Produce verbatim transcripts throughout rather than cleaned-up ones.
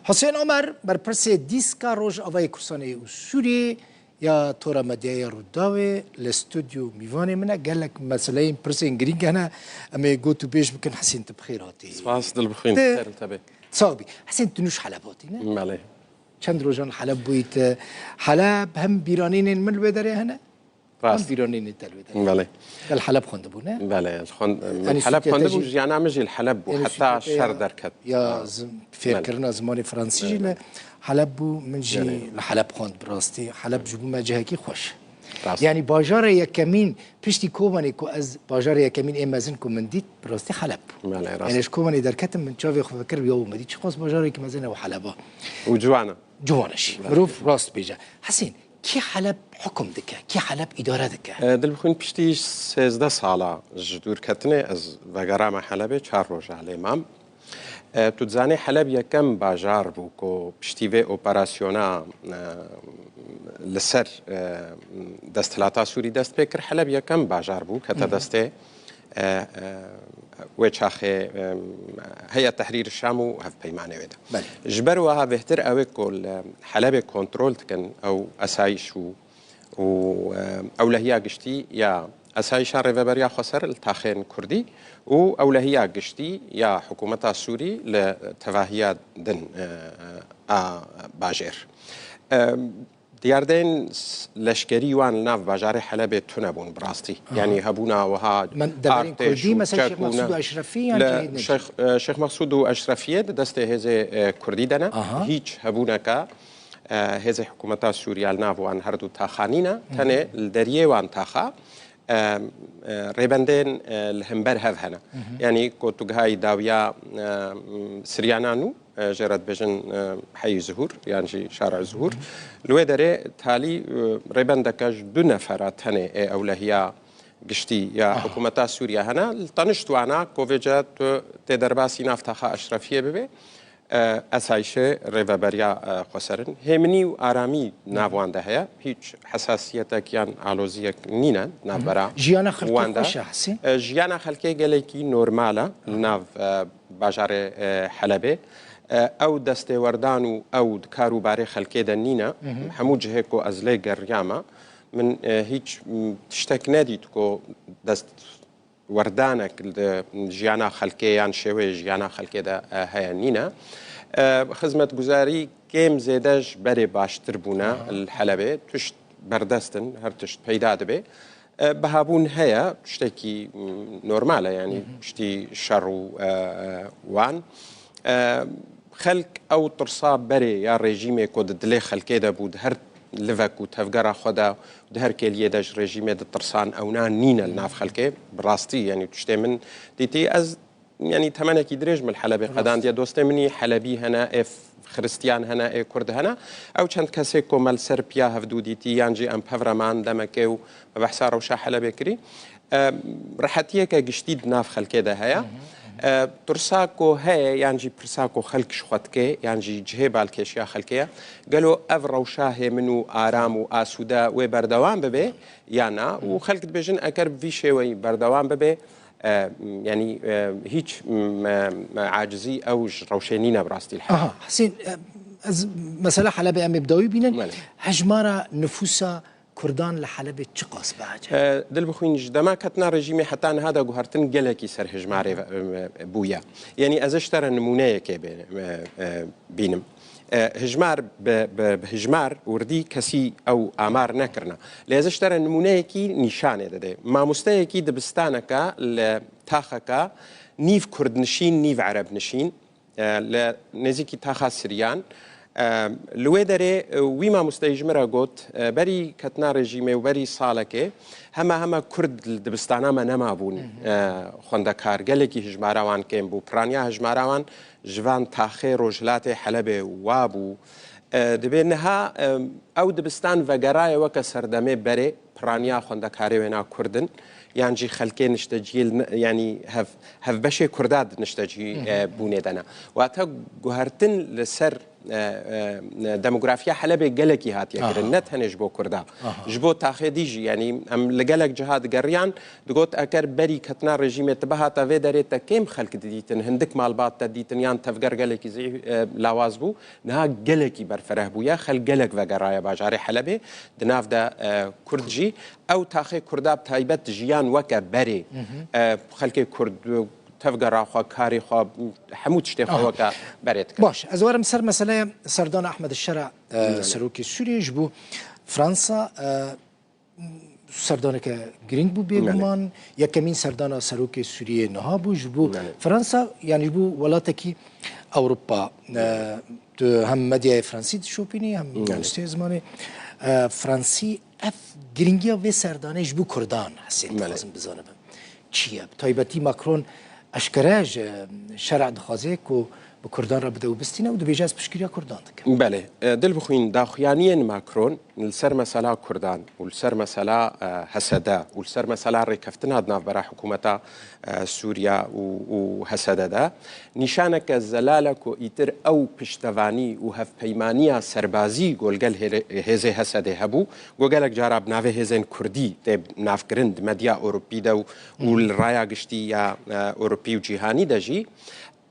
Husên Omer, berpirsê Dîska Rojavayê Kurdistanê û Sûriyê ya Tora Medyaya Rûdawê li stûdyo mîvanê min e. Gelek meseleyên pirsên girîng hene, em ê got û bêj bikin. Hesên, tu bi xêr hatî. Spas, dil bi xwîn. Xêr li te be. Sax bî. Hesên, tu nû ji Heleb hatî, ne? Belê. Çend rojan Heleb bûyî tu. Heleb hem bîranînên min li wê derê hene, Rast. Em bîranînê te li wê derê. Belê. Te li Heleb xwendibû, ne? Belê, ez xwend-, min Enî Heleb Sûtiyete xwendibû, jî jiyana min jî li Heleb bû, Enî heta Sûtiyete şer ya, derket. Ya Ha. zim-, Belê. Fêrkirina zimanê fransî jî Belê. li Heleb bû, min jî Belê. li Heleb xwend bi rastî. Heleb ji bo me cihekî xweş. Rast. Yanî bajarê yekemîn, piştî Kobanê ku ez bajarê yekemîn ê mezin ku min dît, bi rastî Heleb bû. Belê, rast. Yanî ji Kobanê derketim, min çavê xwe vekir, ya me dît çiqas bajarekî mezin e û Heleba. Û ciwan e. Ciwan e jî. Belê. Mirov rast bêje. Hesên, Kî Heleb hukum dike? Kî Heleb îdare dike? E, dilbixwîn piştî sêzdeh sala ji dûrketinê ez vegerame Helebê, çar roja lê mam. E, tu dizanî Heleb yekem bajar bû ku piştî vê operasyona, e, li ser, e, desthilata Sûrî dest pê kir. Heleb yekem bajar bû, kete Hı hı. destê e, e, wê çaxê, e, Heya Tehrîr Şam û hevpeymanê wê de. Belê. Ji ber wiha bêhtir ew ê ku li Helebê kontrol dikin ew esayîş û, û, e, ewlehiya giştî ya esayîşa Rêveberiya Xweser li taxên Kurdî û ewlehiya giştî ya hikûmeta Sûrî li tevahiya din, e, e, a bajêr. E, Diyardeyên s-, leşkerî wan li nav bajarê Helebê tune bûn bi rastî. Aha. Yanî hebûna wiha Men deverên artêş Kurdî, û mesela Şêx çek û Mexsûd ne-, û Eşrefî yan le cihê din Şêx, jî? e, Şêx Mexsûd û Eşrefiyê di destê hêzê, e, Kurdî de ne. Aha. Hîç hebûneke, e, hêzê hikûmeta Sûriya li nav wan her du taxa nîne. Hı hı. Tenê li deriyê wan taxa, e, e, rêbendên, e, li hember hev hene. Hı hı. Yanî ku tu gihayî dawiya, e, Siryanan û e, jê re dibêjin, e, Heyî Zuhûr, yan jî Şara Zuhûr. Li wê derê talî, e, rêbendeke ji du nefera tenê ê ewlehiya giştî ya Aha. hikûmeta Sûriye hene. Li tenişt wana ku vêce tu tê derbasî nav taxa Eşrefiyê bibê, e, esayîşê rêveberiya, e, xweser in. Hêminî û aramî nav wan de heye. Hîç hesasiyetek yan aloziyek nîne navbera Jiyana xelkê wan de. xweş e, Hesên? E, jiyana xelkê gelekî normal e li nav, e, bajarê, e, Helebê. E, ew destêwerdan û ew di kar û barê xelkê de nîne. Hı hı. Hemû cihê ku ez lê geriyame, min, e, hîç, m, tiştek nedît ku destwerdanek li jiyana xelkê yan şêweyê jiyana xelkê de, e, heye nîne. E, xizmetguzarî kêm zêde ji berê baştir bûne Aha. li Helebê. Tişt berdest in, her tişt peyda dibe. E, bihabûn heye, tiştekî, m, normal e, yanî Hı hı. piştî şer û, e, e, wan. E, xelk ew tirsa berê ya rejîmê ku di dilê xelkê de bû, di her livek û tevgera xwe de, di her kêliyê de ji rejîmê ditirsan, ewna nîne li nav xelkê. Bi rastî, yanî tiştê min dîtî, ez Yanî temenekî dirêj min li Helebê Rast. qedandiye. Dostê min î Helebî hene, ê f-, Xiristiyan hene, ê Kurd hene. Ew çend kesê ku me li ser piya hevdû dîtî, yan jî em pevre man demekê û me behsa rewşa Helebê kirî. E, rehetiyeke giştî di nav xelkê de heye. Hı hı, hı hı. E, tirsa ku heye, yan jî pirsa ku xelk ji xwe dike, yan jî cihê balkêşiya xelkê ye. Gelo ev rewşa hêmin û aram û asûde wê berdewam bibe, ya na? Û Hı hı. xelk dibêjin, eger bi vî şêweyî berdewam bibe, E, yanî, e, hîç, m, e, acizî ew ji rewşê nîne bi rastî li Helebê. Aha, Hesên, e, ez mesela Helebê em ê bi dawî bînin. Belê. Hejmara nifûsa Kurdan li Helebê çiqas bi acem? E, dil bixwîn ji dema ketina rejîmê heta niha de guhertin gelekî ser hejmarê ve, e, bûye. Yanî ez ê ji te re nimûneyekê bê-, e, e, bînim. E, hijmar bi, bi, bi hijmar wirdî kesî ew amar nekirine. Lê ez ji te re nimûneyekî nîşanê dide. Mamosteyekî dibistaneke li taxeke nîv kurdnişîn, nîv erebnişîn, e, li nêzîkî taxa Siryan, e, li wê derê, e, wî mamosteyî ji min re got, e, berî ketina rejîmê û berî salekê hema hema kurd li dibistana me nemabûn, Hı hı. e, xwendekar. Gelekî hijmara wan kêm bû. Piraniya hijmara wan ji van taxê rojhilatê Helebê wa bû. E, dibê niha, e, ew dibistan vegeraye weke serdemê berê piraniya xwendekarê wêna Kurd in, yan jî xelkê nişteciyê li ne-, yanî hev-, hevbeşê Kurda di niştecî, Hı hı. e, bûnê de ne. Wate guhertin li ser e, e, demografiya Helebê gelekî hatiye kirin, Aha. ne tenê ji bo Kurda. Aha. Ji bo taxê dî jî, yanî em li gelek ciha digeriyan, digot eker berî ketina rejîmê tu bihata vê derê te kêm xelk didîtin, hindik malbat te dîtin yan tevger gelekî zî-, e, lawaz bû. Niha gelekî berfereh bûye, xelk gelek vegeraye bajarê Helebê, di nav de, e, Kurd jî. Ew taxê Kurda bi taybet jiyan weke berê, e, xelkê Kurd, tevgera xwe, karê xwe, hemû tiştê xwe Aha. weke berê dikin. Baş, ez werim ser meseleya serdana Ehmed Şera, e, Belê. serokê Sûriyê ji bo Fransa, e, serdaneke girîng bû Belê. bêguman. Yekemîn serdana serokê Sûriyê niha bû ji bo Belê. Fransa, yanî ji bo welatekî Ewropa. E, tu hem medyayê Fransî dişopînî, hem Belê. mamoste zimanê, e, Fransî. Ev girîngiya vê serdanê ji bo Kurdan, Hesên, Belê. dixwazim bizanibim. Çi ye? Bi taybetî Macron eşkere ji şer'a dixwaze ku bi Kurdan re bide û bistîne û dibêje ez piştgiriya Kurdan dikim. Belê. E, Dilbixwîn, daxuyaniyên Macron li ser mesela Kurdan û li ser mesela, e, H S D û li ser mesela rêkeftina di navbera hikûmeta, e, Sûriya û, û H S D de nîşaneke zelal e ku îtir ew piştevanî û hevpeymaniya serbazî ku li gel hêre-, hêzê H S D hebû, ku gelek cara bi navê hêzên Kurdî tê navkirin di medya Ewropî de û, û li raya giştî ya, e, Ewropî û cîhanî de jî,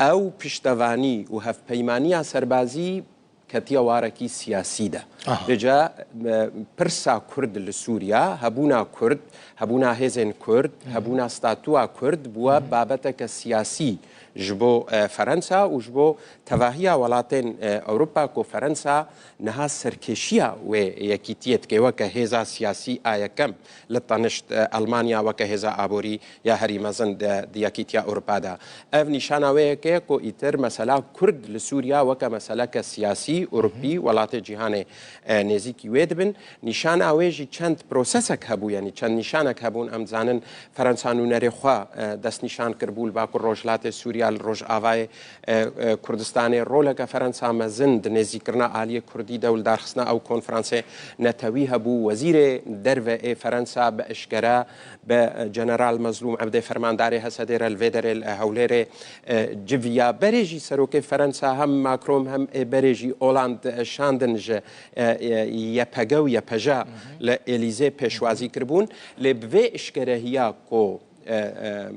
ew piştevanî û hevpeymaniya serbazî ketiye warekî siyasî de. Aha. Vêca, e, pirsa Kurd li Sûriya, hebûna Kurd, hebûna hêzên Kurd, hebûna statûa Kurd bûye babeteke siyasî ji bo, e, Ferensa û ji bo tevahiya welatên, e, Ewropa ku Ferensa niha serkêşiya wê yekîtiyê dike weke hêza siyasî a yekem li tenişt, e, Elmanya weke hêza aborî ya herî mezin di, di Yekîtiya Ewropa de. Ev nîşana wê yekê ye ku îtir mesela Kurd li Sûriya weke meseleke siyasî, Ewropî, welatê cîhanê, e, nêzîkî wê dibin. Nîşana wê jî çend prosesek hebû, yanî çend nîşanek hebûn. Em dizanin Ferensa nûnerê xwe, e, destnîşan kiribû li Bakur Rojhilatê Sûriya, li Rojavayê, e, e, Kurdistanê. Roleke Ferensa mezin di nêzîkirina aliyê Kurdî de û li darxistina ew konferansê netewî hebû. Wezîrê derve ê Ferensa bi eşkere bi, e, General Mezlûm Ebdê, fermandarê H S D'ê re li vê derê li Hewlêrê, e, civiya. Berê jî serokê Ferensa hem Macron hem ê berê jî Hollande, e, şandin ji, e, e, Y P G û Y P J li Elîzê pêşwazî kiribûn. Lê bi vê eşkerehiya ku, e,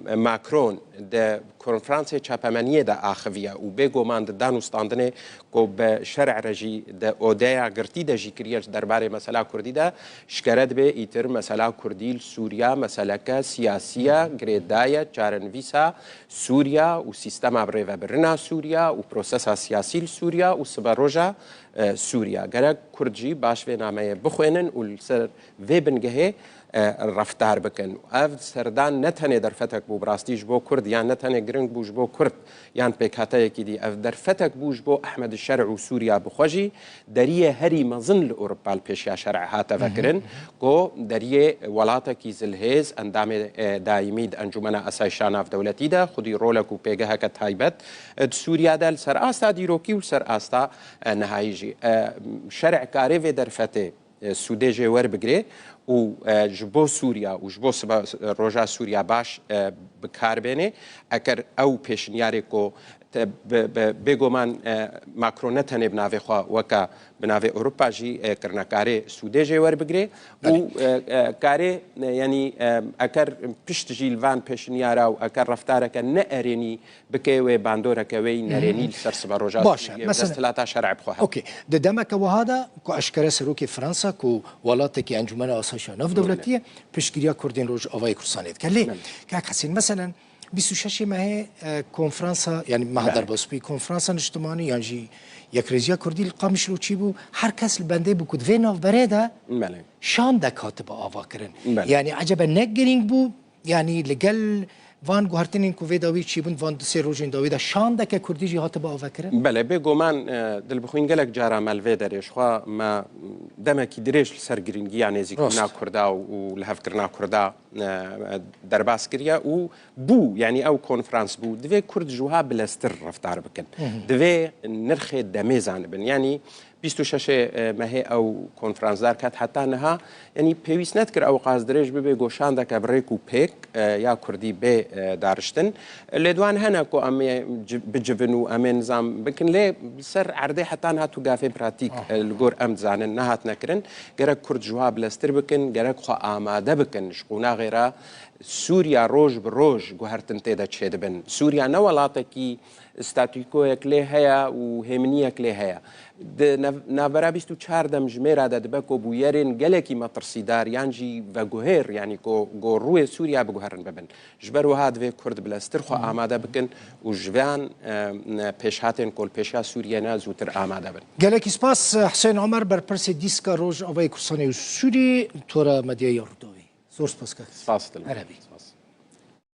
e, Macron di konferansê çapemeniyê de axiviye û bêguman di danûstandinê ku bi şer'e re jî di odeya girtî de jî kiriye ji derbarê mesela Kurdî de, şkere dibe îtir mesela Kurdî li Sûriya meseleke siyasî ye, girêdayî ye çarenivîsa Sûriya û sîstema birêvebirina Sûriya û prosesa siyasî li Sûriya û siberoja, e, Sûriya. Gerek Kurd jî baş vê nameyê bixwênin û li ser vê bingehê, e, reftar bikin. Ev serdan ne tenê derfetek bû, bi rastî ji bo Kurd, yan ne tenê giring bû ji bo Kurd, yan pêkhateyekî dî. Ev derfetek bû ji bo Ehmed Şer'û Sûriya bi xwe jî. Deriyê herî mezin li Ewropa li pêşiya Şer'ê hate vekirin, ku deriyê welatekî zilhêz, endamê, e, daîmî di Encûmena Asayişa Navdewletî de, xwedî rolek û pêgeheke taybet, e, di Sûriya de li ser asta dîrokî û li ser asta, e, nihayî jî. E, Şer'ê karê vê derfetê e, sûdê jê werbigirê û, e, ji bo Sûriya û ji bo siba, roja Sûriya baş, e, bi kar bênê. Eker ew pêşniyarê ku te, bi, bi, bêguman, e, Macron ne tenê bi navê xwe weke bi navê Ewropa jî, e, kirine karê sûdê jê werbigirê û, Belê. e, e, karê, e, yanî, e, eker pişt jî li van pêşniyara û eker reftareke ne erênî bike wê bandoreke wê yî nerênî li ser siberoja Baş e. Sûriyê û Mesela, desthilata şer'ê bi xwe hebe. Okey. Di demeke wiha de ku eşkere serokê Fransa ku welatekî Encûmena Asayişa Navdewletî ye, piştgiriya Kurdên Rojavayê Kurdistanê dike. Lê, Belê. kak Hesên, meselen, bîst û şeş mehê, e, konferansa, yanî meha Belê. derbasbûyî, konferansa niştimanî yan jî Yekrêziya Kurdî li Qamişlo çî bû, her kes li bendê bû ku di vê navberê de Belê. şandek hatibe avakirin. Belê. Yanî ecebe ne girîng bû, Yanî li gel van guhertinên ku vê dawî çêbûn, van du sê rojên dawî de şandeke Kurdî jî hatibe avekirin? Belê, bêguman, e, Dilbixwîn, gelek cara me li vê derê ji xwe me demekî dirêj li ser girîngiya nêzîkbûna Rast. Kurda û, û lihevkirina Kurda, e, derbas kiriye û bû, yanî ew konferans bû. Divê Kurd ji wiha bileztir reftar bikin. Hı hı. Divê nirxê demê zanibin. Yanî Bîst û şeş mehê ew konferans derket heta niha, yanî pêwîst nedikirin ew qas dirêj bibe, got şandeke bi rêk û pêk, e, ya kurdî bê, e, dariştin. Lê di wan hene ku em ê ci-, bicivin û em ê nizam bikin, lê li ser erdê heta niha tu gafên pratîk, e, li gor em dizanin nehatine kirin. Gerek kurd ji wa bileztir bikin, gerek xwe amade bikin ji qonaxê re. Sûriya roj bi roj guhertin tê de çêdibin. Sûriya ne welatekî statûkoyek lê heye û hêminiyek lê heye. Di nav-, navbera bîst û çar demjimêra de dibe ku bûyerên gelekî metirsîdar yan jî veguhêr, yanî ku, ku rûyê Sûriya biguherin bibin. Ji ber wiha divê kurd bileztir xwe amade bikin û ji van, e, pêşhatên ku li pêşiya Sûriyê ne zûtir amade bin. Gelekî spas, Husên Omer, berpirsê Dîska Rojavayê Kurdistanê û Sûrî, tora medyaya Rûdawê. Zor spas kak. Spas dilim. Erebî.